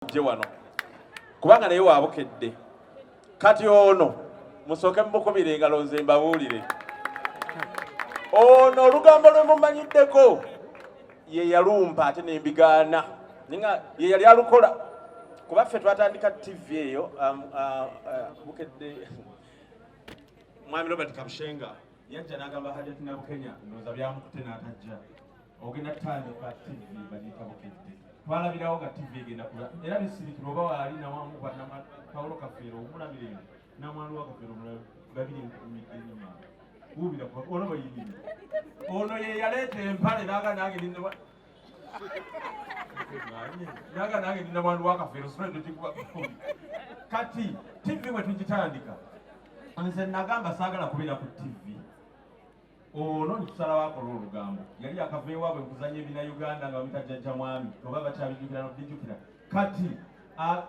Mujje wano kubanga naye wabukedde. Kati ono musooke mumukubire engalo, nze mbabuulire. Ono olugambo lwe mumanyiddeko ye yalumpa, ate nembigaana ninga ye yali alukola, kuba ffe twatandika TV eyo Bukedde. Mwami Robert Kabushenga yajja n'agamba Hajati Nabukenya, ndowooza byamukute n'atajja, ogenda tutandika TV bagiyita Bukedde. Twalabirawo nga TV egenda kula era bisirikira oba waali nawamu Pawulo Kafeero omulabire, namwandu wa Kafeero omulala babiri nkumidde enyuma wuubira ono bweyimirira. Ono ye yaleeta empale naga nange nina naga nange nina mwandu wa Kafeero sitikuba. Kati TV bwe tugitandika, nze nagamba saagala kubeera ku TV. Ono nitusalawo akola olugambo. Yali akava ewaabwe nkuzanya ebina Uganda nga bamita Jjajja Mwami, oba bakyabijjukira nobijjukira. Kati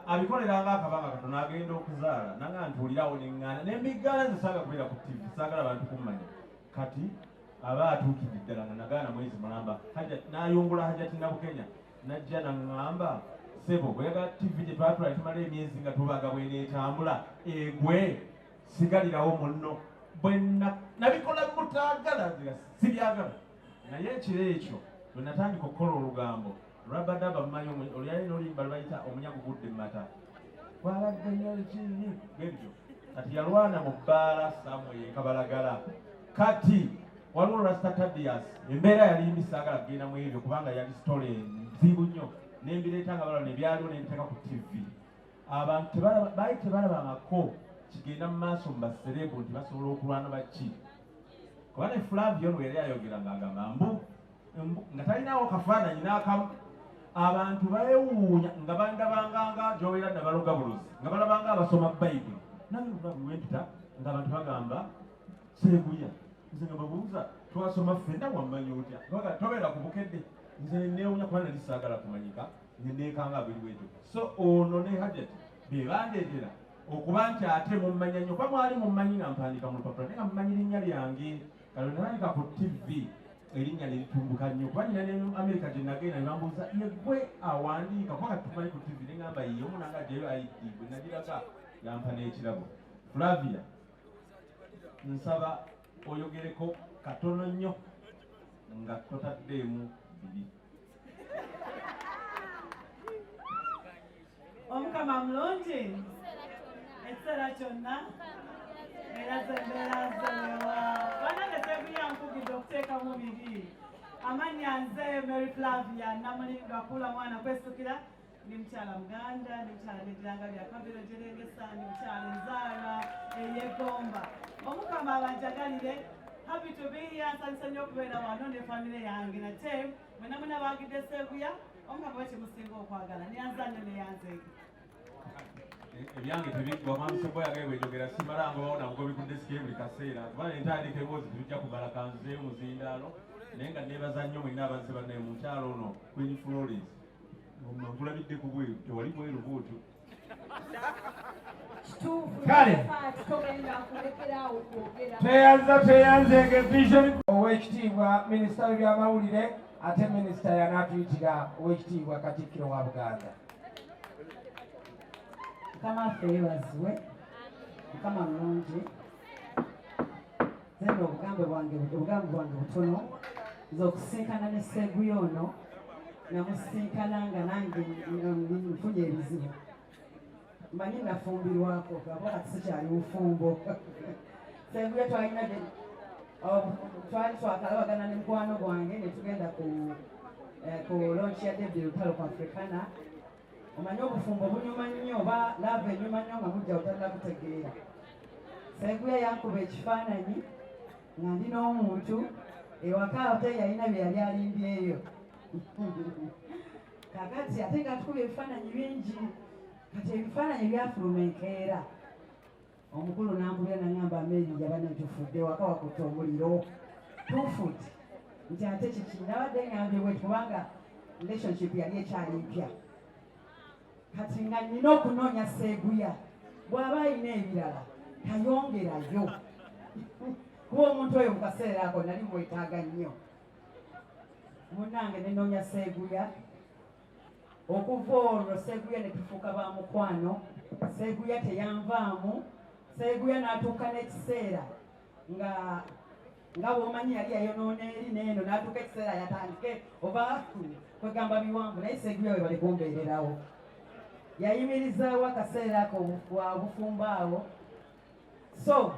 abikoleranga akabanga katono, agenda okuzaala nanga ntuulirawo neŋŋaana nembigaana, nze saagala kubeera ku TV, saagala bantu kummanya. Kati aba atuukidde ddala nga nagaana mwezi mulamba, n'ayungula Hajati Nabukenya najja naŋŋamba, "Sebo, bweyagala TV gye twatula tumala emyezi nga tubaga bweneetambula egwe, sigalirawo munno." Bwe nabikola mutaagala, sibyagala, naye ekiro ekyo bwe natandika okukola olugambo lwabadaba, mumanyi olyali n'oluyimba lwebayita "Omunyago gudde mu mata", gwabadde nnyo kini bwebyo. Kati yalwana mu bbaala Samwe Kabalagala. Kati waliwo Rasta Tadias, embeera yali mbi, saagala kugenda mu ebyo kubanga yali story nzibu nnyo. Nembireeta nga balaba nebyaliwo nembiteeka ku TV. Abantu baali tebalabangako kigenda mu maaso mu baserebu nti basobola okulwana baki, kuba ne Flavio bwe yali ayogera ng'agamba mbu nga talinawo kafaananyi n'akamu. Abantu beewuunya nga bandabanganga gyobeera nabaloga bulozi, nga balabanga abasoma Bayibuli. Nange bwempita ng'abantu bagamba Seguya, nze nga babuuza, "Twasoma ffenna, wammanyi otya?" Baga, "Tobeera ku Bukedde." Nze neewuunya kuba nali saagala kumanyika, neneekanga buli bwetyo. So ono ne Hajati be bandeetera okuba nti ate mummanya nnyo, kuba mwali mummanyi nga mpandiika mu lupapula, naye nga mumanyi linnya lyange. Kale natandika ku TV, erinnya ne litumbuka nnyo, kuba nina ne Amerika gye nagenda ne bambuuza, "Yegwe awandiika? Kuba kati tumanyi ku TV." Ne ngamba, "Ye omu." Nanga aggyayo ID, bwe nagiraga yampa n'ekirabo. Flavia, nsaba oyogereko katono nnyo nga totaddeemu biri. Omukama mulungi ekiseera kyonna, era zembeera zewewa. Banange, Seguya nkugidde okuteekamu biri. Amannya nze Mary Flavia Namulinga Kula Mwana Kwesukira. Ndi mukyala Muganda, ndi mukyala nediranga bya Kabiro Jerengesa, ndi mukyala enzaala eyegomba. Omukama abanjagalire. Happy to be here. Nsanyuse nnyo okubeera wano ne famire yange. Nate mwena mwena bagidde Seguya, Omukama we kimusinga okwagala. Neyanza nnyo, neyanzeege. Ebyange tebiggwa. Mwami Seboyage bwejogera simala ngobawo namugobi ku desk buli kaseera, kuba nentandika emboozi tebijja kumala. Kanzeeyo muzindaalo, naye nga neebaza nnyo mwenna abazze. Bannaye, mukyalo ono Queen Florence nkulabidde ku bweru, tewali bweru bwotyo. Kituufu. Kale. Togenda kulekeraawo kwogera. Tweyanza, tweyanzenge Vision. Owekitiibwa Minisita w'ebyamawulire, ate minisita yanaatuyitira Owekitiibwa Katikkiro wa Buganda. Mukama waffe yeebazibwe. Mukama mulungi. Nze obugambo bwange butono. Nze okusinkana ne Seguya ono, namusinkana nga nange nfunye ebizibu. Manyi nafumbirwako aba kati sikyali bufumbo. Seguya twalina twali twakalabagana ne mukwano gwange ne tugenda ku launch ya David Lutalo ku Africana. Omanyi obufumbo bunyuma nnyo, oba love enyuma nnyo nga mujja otalina kutegeera. Seguya yankuba ekifaananyi nga ndi n'omuntu ewaka, ate yalina bye yali alimbyeyo. Kakati ate nga tukuba ebifaananyi bingi. Kati ebifaananyi byafuluma enkeera, omukulu nankubira nangamba, "Meri, jabana tufudde, waka wakutta omuliro, tufudde." Nti ate kiki? Nabadde ngambye bwe, kubanga relationship yali ekyali mpya. Kati nga nina okunoonya Seeguya, bw'aba alina ebirala tayongerayo, kuba omuntu oyo mu kaseera ako nali mwetaaga nnyo. Munnange, nenoonya Seeguya. Okuva olwo Sseguya ne tufuuka ba mukwano. Sseguya teyanvaamu. Sseguya n'atuuka n'ekiseera nga nga bw'omanyi yali yayonoona eri n'eno, n'atuuka ekiseera yatandike oba kwegamba biwanvu, naye Sseguya we bali kumbeererawo. Yayimirizaawo akaseera ako obufumbo awo. So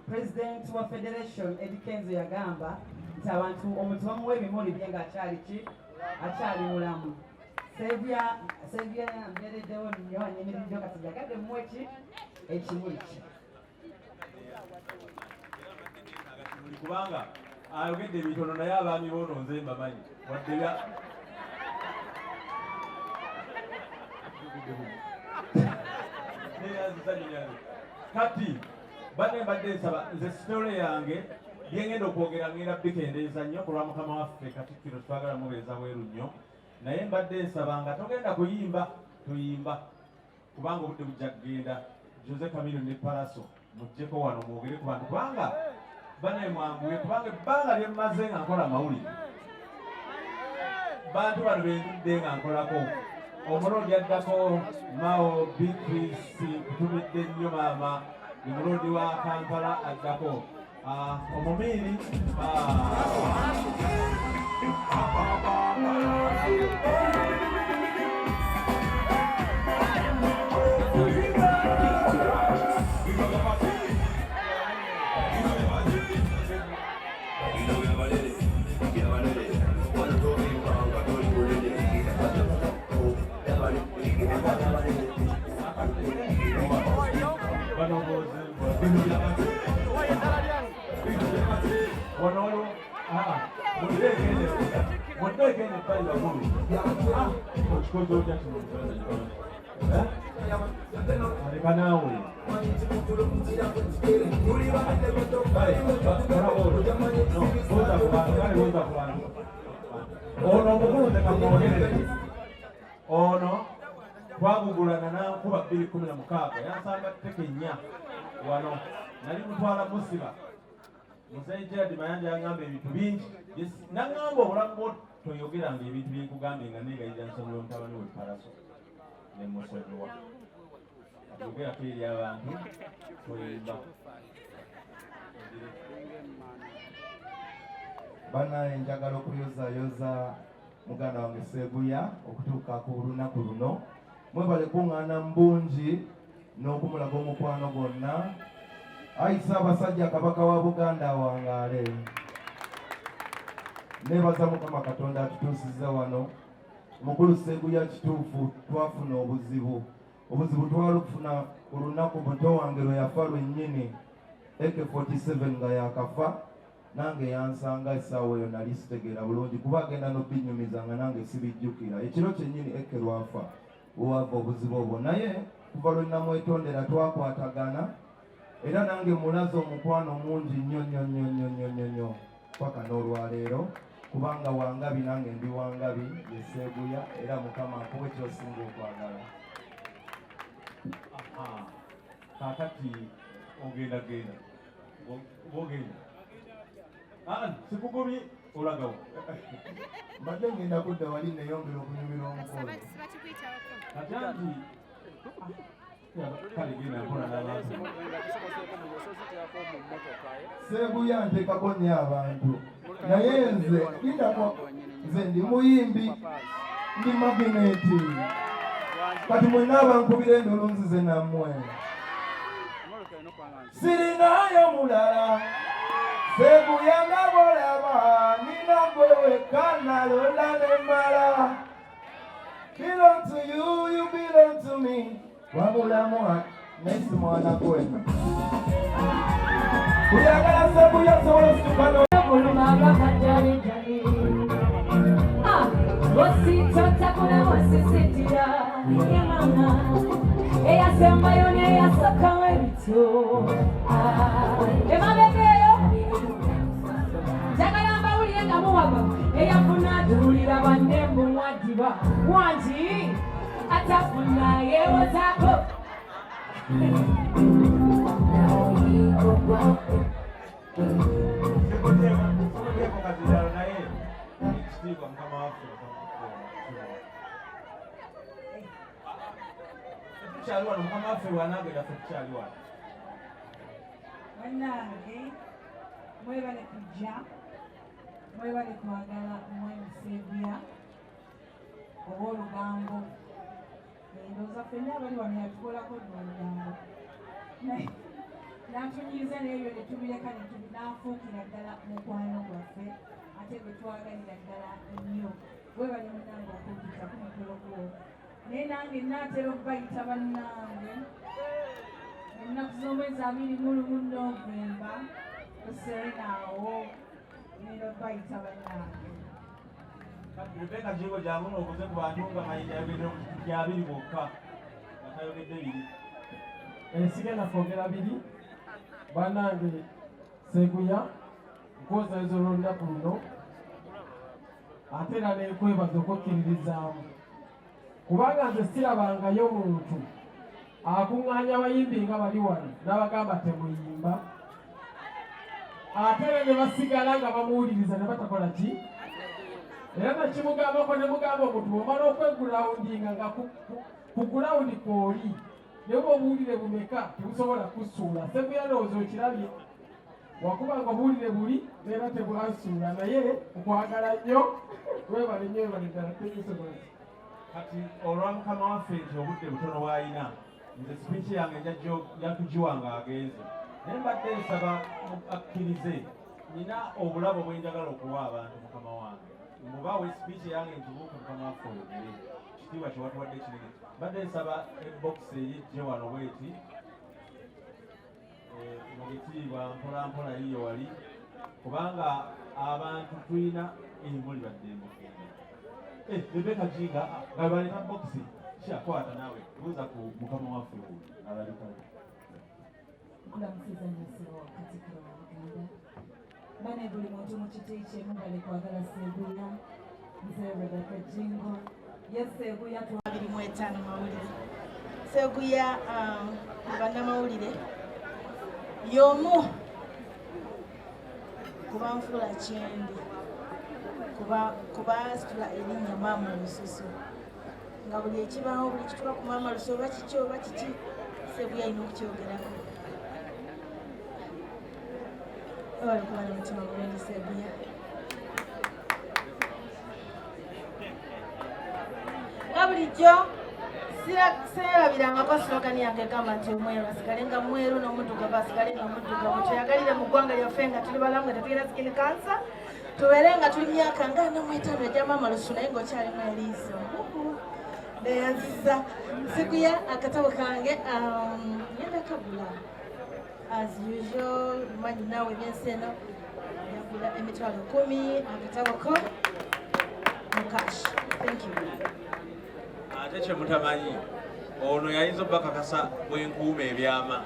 President wa Federation Eddy Kenzo yagamba nti abantu omuntu bamuwa ebimuli bye ng'akyali ki, akyali mulamu. Sseguya, Sseguya mbeereddewo nnyo, anyimiriddewo, kati njagadde mmuwe ki ekimuli kye. Kubanga ayogedde ebitono, naye abaami boono nze mbamanyi wadde bya kati banne mbadde nsaba nze story yange byengenda okwogera ngenda bikendeeza nnyo ku lwa mukama waffe Katikkiro, twagala mubeeza bweru nnyo, naye mbadde nsaba nga togenda kuyimba tuyimba kubanga obudde bujja kugenda. Jose Chameleone ne Pallaso mujjeko wano mwogere ku bantu, kubanga banne mwanguye, kubanga ebbanga lye mmaze nga nkola amawulire bantu bano bendudde nga nkolako. Omulundi addako Mao Beatrice, nkutumidde nnyo maama, ni mulundi wa Kampala addako omumiiri. Bano wano waliwo muddeeko eno ebbali bakulu. Okikoze otya kino? Aleka naawe. Kale, no, buuza ku bantu, kale buuza ku bantu. Ono omukulu nze kamwogere. Ono twagugulana nankuba 2016, yansamba tteke nnya wano, nali mutwala musiba. Muzeeyi Gerard Mayanja yaŋŋamba ebintu bingi. Yes, naŋŋamba obulamu bwo toyogeranga ebintu byenkugambye nga neegayirira nsonyiwa mutabani we Pallaso ne musonyiwa. Yogerako eri abantu, toyimba. Banaye, njagala okuyozayoza muganda wange Sseguya okutuuka ku lunaku luno. Mwebale kuŋŋaana mu bungi n'okumulaga omukwano gwonna. Ayi Ssaabasajja Kabaka wa Buganda awangaale. Neebaza Mukama Katonda atutuusizza wano. Mukulu Sseguya, kituufu twafuna obuzibu. Obuzibu twalufuna ku lunaku muto wange lwe yafa lwennyini, AK47 nga yakafa. Nange yansanga essaawa eyo nali sitegeera bulungi, kuba agenda n'obinyumiza nga nange sibijjukira. Ekiro kyennyini AK lwafa wewava obuzibu obwo, naye kuva lwe namwetondera twakwatagana, era nange mulaze omukwano mungi nnyo nnyo nnyo nnyo nnyo nnyo nnyo paka n'olwaleero, kubanga wangabi nange ndi wangabi ye Sseguya, era Mukama akuwe kyosinga okwagala. Aha. Kaakati ogenda genda ogenda. Sikugobye, olagawo? Mbadde ngenda kudda wali neyongera okunyumirwa omukolo. Kati anti kale genda nkola n'abantu. Sseguya nteekako nnyo abantu, naye nze lindako, nze ndi muyimbi, ndi magnet. Kati mwenna abankubira endulu nzize nammwe, sirinayo mulala. Sseguya nga bwolaba nina gwe wekka nalonda nemmala. Belong to you, you belong to me. Wabulamu naye si mwana gwe kuyagala. Sseguya sobola osituka no Guluma kajalijali ositotakula wasisitira ye mama eyasembayo neyasakawo ebityo emabega eyo. Njagala mbawulire nga muwaga eyafuna atuulira banne mbu mwaddiba wangi, atafuna yeewozaako. Sikuteeko kaziralo, naye ekitiibwa mukama waffe. Tukyali wano, mukama waffe bw'anaagenda ffe tukyali wano. Bannange, mwebale kujja, mwebale kwagala Mwami Sseguya ow'olugambo. Ndowooza ffenna abali wano yatukolako dda olugambo, n'atunyiiza n'ebyo ne tubireka n'afuukira ddala mukwano gwaffe ate gwe twagalira ddala ennyo. Webale munnange okumpita ku mukolo gwo, naye nange naatera okubayita bannange ennaku z'omwezi 21 Novemba ku Serena awo ngenda okubayita bannange. Kati Rebecca Jingo jangu n'okoze ku bantu nga Mayinja ayogedde bya 20 bwokka nga tayogedde biri. Sigenda kwogera biri. Bannange, Sseguya, nkwozayoza olw'olunaku luno, ate era nenkwebaza okwekkiririzaamu, kubanga nze sirabangayo muntu akuŋŋaanya abayimbi nga bali wano n'abagamba temuyimba, ate era ne basigala nga bamuwuliriza ne batakola ki. Era nakimugambako ne mugamba omuntu bw'omala okwegulawundinga nga ku gulawundi kw'oli, naye oba obuwulire bumeka tebusobola kusuula. Sseguya ndowooza okirabye, wakubanga obuwulire buli neera tebwansuula, naye nkwagala nnyo, webale nnyo, webale ddala. Thank you so much. Kati olwa mukama waffe nti obudde butono bw'alina, nze sipiiki yange nja kugiwa ng'agenze, naye mbadde nsaba akkirize, nina obulabo bwe njagala okuwa abantu. Mukama wange, mubawe sipiiki yange nkibuuke, mukama waffe oyogere. Kitiibwa kye watuwadde kinene. Mbadde nsaba ebokisi eyijje wano bweti mu bitiibwa mpola mpola yiyo wali, kubanga abantu tulina emuli baddembe okugenda. Rebecca Jinga nga baleeta bokisi kyakwata naawe buuza ku mukama waffe wuuyo alabikayo. Nkulamusiza nnyo ssebo Katikkiro wa Buganda, bane buli muntu mu kiti kye, mubale kwagala Sseguya. Nze Rebecca Jingo, ye Sseguya. 25 mawulire. Sseguya bannamawulire y'omu kubanfuula kyendi kubasitula erinnya Maama Olususu, nga buli ekibaawo, buli kituka ku Maama Lususu oba kiki oba kiki, Sseguya alina okukyogerako. Webale kuba n'omutima mulungi, Sseguya. Nga bulijjo seerabirangako slogan yange egamba nti omweru asigale nga mweru n'omuddugavu asigale nga muddugavu. Tweyagalire mu ggwanga lyaffe nga tuli balamu, nga tetulina skin cancer, tubeere nga tuli myaka nga 45 egya Maama Lusu naye ng'okyalimu eriiso. Neyanziza Sseguya. Akatabo kange ngenda kagula as usual, manyi naawe ebyensi eno, yagula 10,000 akatabo ko mu cash. Thank you. Ate kye mutamanyi, ono yayinza obbakakasa bwenkuuma ebyama.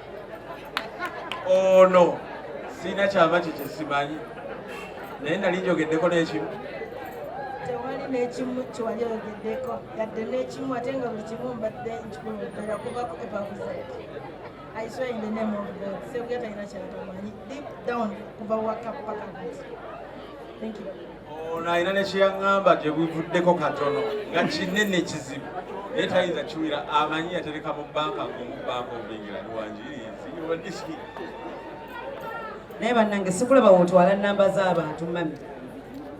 Ono sirina kyama kye kyesimanyi, naye nali njogeddeko n'ekimu. Tewali n'ekimu kyewali oyogeddeko yadde n'ekimu, ate nga buli kimu mbadde nkikuloopera kuva ku epakuze. I swear in the name of God, Sseguya talina kyatamanyi deep down kuva waka paka kati. Thank you. Ono alina nekyeyaŋŋamba gye buvuddeko katono nga kinene kizibu, naye tayinza kiwira. Amanyi yatereka mu banka ng'omu Bank of England wanjirizi wadiki. Naye bannange, sikulaba wotwala namba z'abantu. Mami,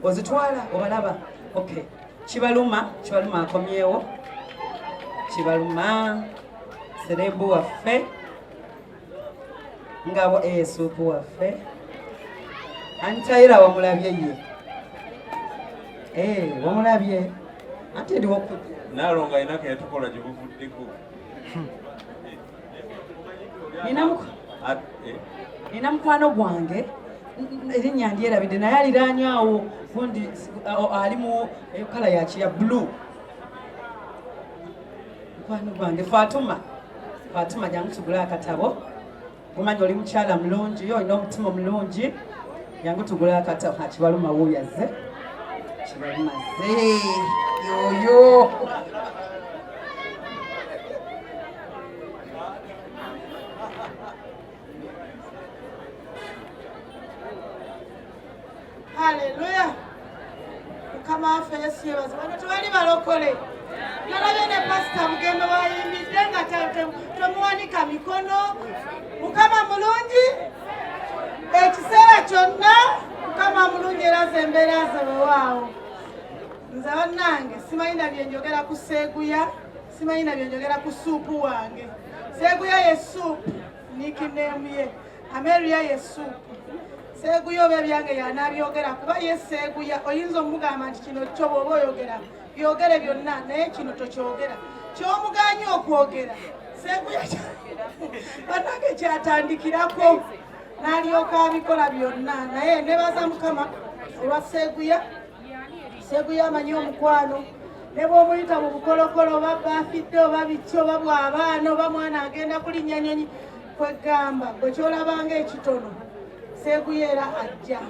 ozitwala obalaba? Okay, Kibaluma, Kibaluma akomyewo. Kibaluma celeb waffe ngabo esuupu waffe antayira wamulabye ye. Wamulabye ate ndiwo. Naalongo alina ke yatukola gye buvuddeko. Nina mukwano gwange, erinnya ndyerabidde, naye aliraanye awo gundi ali mu colour yaki ya blue. Mukwano gwange Fatuma, Fatuma, jangu tugule akatabo. Gumanyi oli mukyala mulungi, yo olina omutima omulungi, jangu tugule akatabo. Kibaluma wuuyo azze, Kibaluma azze yoyo. Haleluya, Mukama waffe Yesu yebaze. Bano tebali balokole. Nalabye ne Pasita Bugembe wayimbidde nga emikono. Mukama mulungi ekiseera kyonna, Mukama mulungi era ze embeera ze. Wewaawo, nze bannange simanyi na byenjogera ku Seeguya, simanyi na byenjogera ku suupu wange. Seeguya ye suupu, nickname ye Ameria ye suupu. Seeguya oba ebyange yanabyogera, kuba ye Seeguya oyinza omugamba nti kino kyo bw'oba oyogera byogere byonna, naye kino tokyogera. Kyomuganye okwogera, Seeguya bannange kyatandikirako n'alyoka abikola byonna. Naye nebaza Mukama olwa Seeguya. Seeguya amanyi omukwano, ne bw'omuyita mu bukolokolo oba baafidde oba biki oba bw'abaana oba mwana agenda kulinnya nyonyi, kwegamba gwe kyolabanga ekitono, Seeguya era ajja.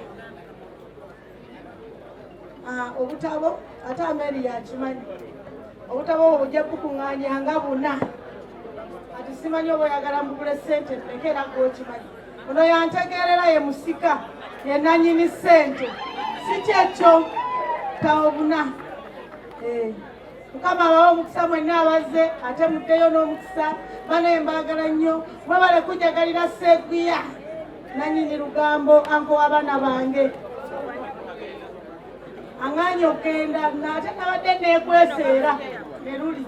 Obutabo ate Ameri yakimanyi, obutabo obwo bujja bukuŋŋaanya nga buna. Ati simanyi oba oyagala mbugule ssente mmeka, era gwokimanyi ono yantegeerera, ye musika, ye nanyini ssente, si kyekyo tawo buna. Mukama abawe omukisa mwenna abazze, ate muddeyo n'omukisa. Banaye mbaagala nnyo, mwebale kujagalira Seguya nanyini lugambo, anko w'abaana bange. Aŋŋaanye okugenda ate nabadde neekweseera ne luli.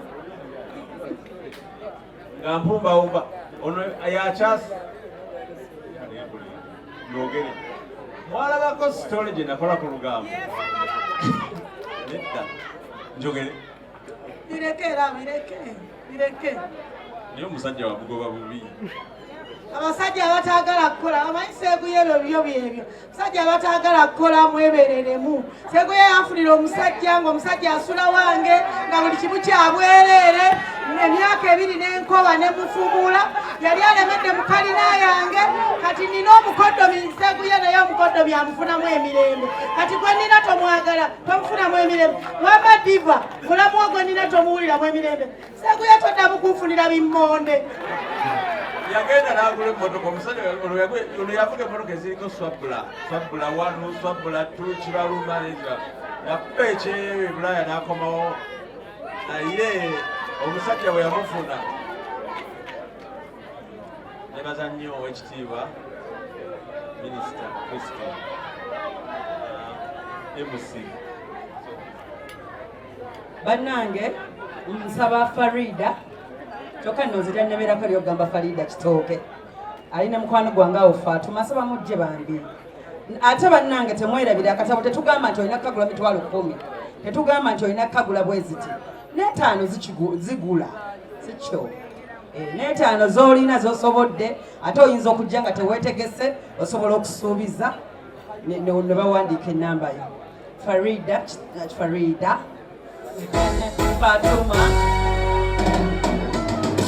Nga mpumbawumba ono yakyasi yogere. Mwalabako story gye nakola ku lugambo? Nedda, njogere. Bireke era bireke, bireke. Naye omusajja wamugoba bubi. Abasajja abataagala kukola, amanyi Seeguya ebyo byo byebyo. Musajja abataagala kukola, mwebereremu. Seeguya yanfunira omusajja ng'omusajja asula wange, nga buli kimu kyabwereere, emyaka 2 n'enkoba ne mufubuula. Yali alemedde mu kalina yange. Kati nina omukoddomi Seeguya, naye omukoddomi amufunamu emirembe. Kati gwe nina tomwagala, tomufunamu emirembe. Wama diva mulamu wo gwe nina tomuwuliramu emirembe. Seguya toddamu kunfunira bimmonde. Yagenda n'agula emmotoka. Omusajja ono yavuga emmotoka eziriko swabula, swabula one, swabula two, kibaluma nekira. Yakuba ekyeyo e Bulaaya n'akomawo, naye omusajja bwe yamufuna. Nebaza nnyo owekitiibwa Minisita Christine, MC. Bannange, nsaba Farida, kyokka nno nze lyannemerako eryokugamba Farida Kitooke alina mukwano gwange awo Fatuma, nsaba mujje bambi. Ate bannange temwerabira akatabo, tetugamba nti olina kukagula 100,000, tetugamba nti olina kukagula bweziti, n'etaano zigula, sikyo? N'etaano z'olina z'osobodde, ate oyinza okujja nga teweetegese, osobola okusuubiza ne bawandiika enamba yo. Farida, Farida Fatuma.